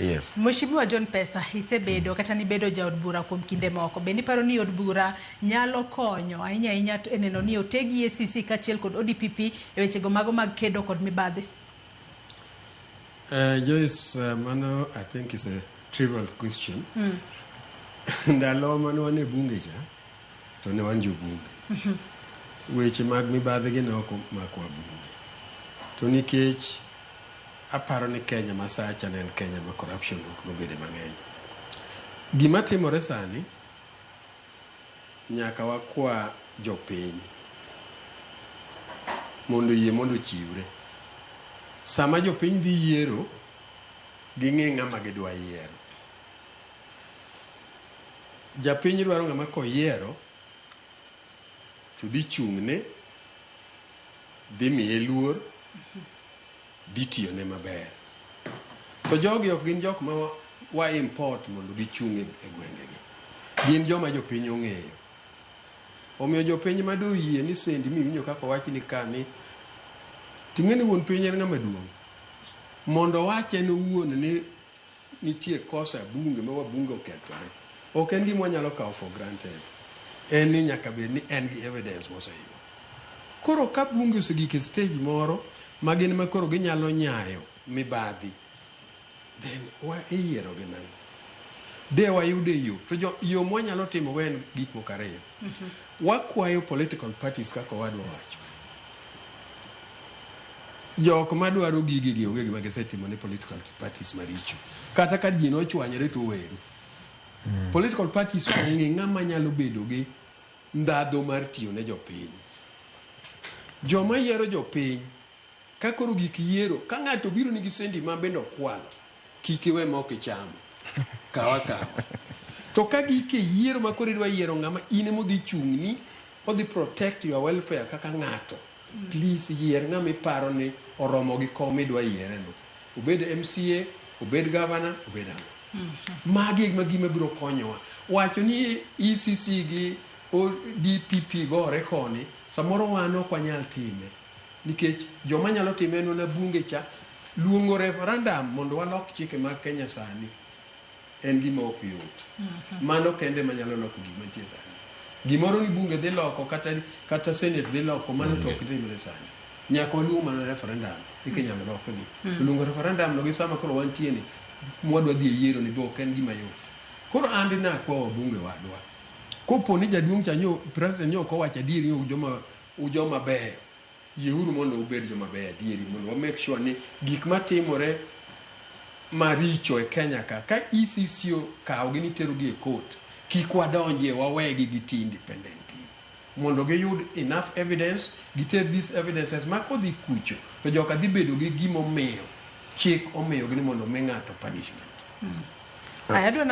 Yes. Mheshimiwa John Pesa, isebedo kata nibedo jaod bura kuom kinde moko. Bende iparo ni od bura nyalo konyo ahinya ahinya e neno ni oteg EACC kaachiel kod ODPP e wechego mago mag kedo kod mibadhi? Joyce, mano I think is a trivial question. Ndalo mane wan e bunge cha, to ne wan jobunge. Weche mag mibadhi gi ne ok omakwa bunge. To nikech aparo ni Kenya masacha ne en Kenya ma corruption ok nobede mang'eny. Gima timore sani, nyaka wakwa jopiny mondo oyie mondo ochiwre. Sama jopiny dhi yiero, ging'e ng'ama gidwa yiero. Japiny dwaro ng'ama koyiero to dhi chung'ne, dhi miye luor, dhi tiyone maber. To jogi ok gin jok ma wa import mondo gichung' e gwengegi. Gin joma jopiny ong'eyo. Omiyo jopiny ma doyie ni sendi miwinjo kaka owach ni ka ni ting'e ni wuon piny en ng'ama duong'. Mondo owach en owuon ni nitie kosa e bunge ma wabunge okethore. Ok en gima wanyalo kawo for granted. En ni nyaka bed ni en gi evidence moseyudo. Koro ka bunge osegik e stage moro ma gin ma koro ginyalo nyayo mibadhi, then wa iyiero gi nang'o? De wayude yo. To jo, yo mwanyalo timo go en gik moko ariyo. Wakwayo political parties kaka owadwa wacho. Jok madwaro gigi gi onge gima gisetimo ne political parties maricho. Kata ka ji nochwanyore to oweru. Political parties ong'e ng'ama nyalo bedo gi ndhadhu mar tiyo ne jopiny. Joma yiero jopiny, ka koro gik yiero, ka ng'ato obiro nigi sendi ma bende okwalo, kik iwe ma ok ichamo. Kaw akawa. To ka gik e yiero ma koro idwa yiero ng'ama in ema odhi chung'ni, odhi protect your welfare kaka ng'ato. Please yier ng'ama iparo ni oromo gi kom midwa yiere no. Obed MCA, obed governor, obed ang'o. Magi e gima biro konyowa. Wacho ni ECC gi ODPP gore koni, samoro wan ok wanyal time. Nikech joma nyalo time en mana bunge cha. Luongo referendum mondo walok chike mag Kenya sani en gima ok yot. Mano kende ema nyalo loko gik mantie sani. Gimoro ni bunge dhi loko kata senate dhi loko mano to ok timre sani. Nyaka waluong mana referendum eka inyalo lokgi. To luongo referendum no gi sama koro wantie ni mwadwa dhi e yiero ni be ok en gima yot. Koro an dine akwa wabunge wadwa. Kopo ni jaduong' cha nyo president nyo ok owacho adieri ni ujoma ujoma beyo. Yieuru mondo ubed joma beyo adieri mondo wa make sure ni gik matimore maricho e Kenya ka ka ECC okawogi ni terogi e court kik wadonjie wawegi giti independently mondo giyud enough evidence giter these evidences ma kodhi kucho to joka dhi bedo gi gimomiyo chik omiyogi ni mondo omi ng'ato punishment. Aya, adwa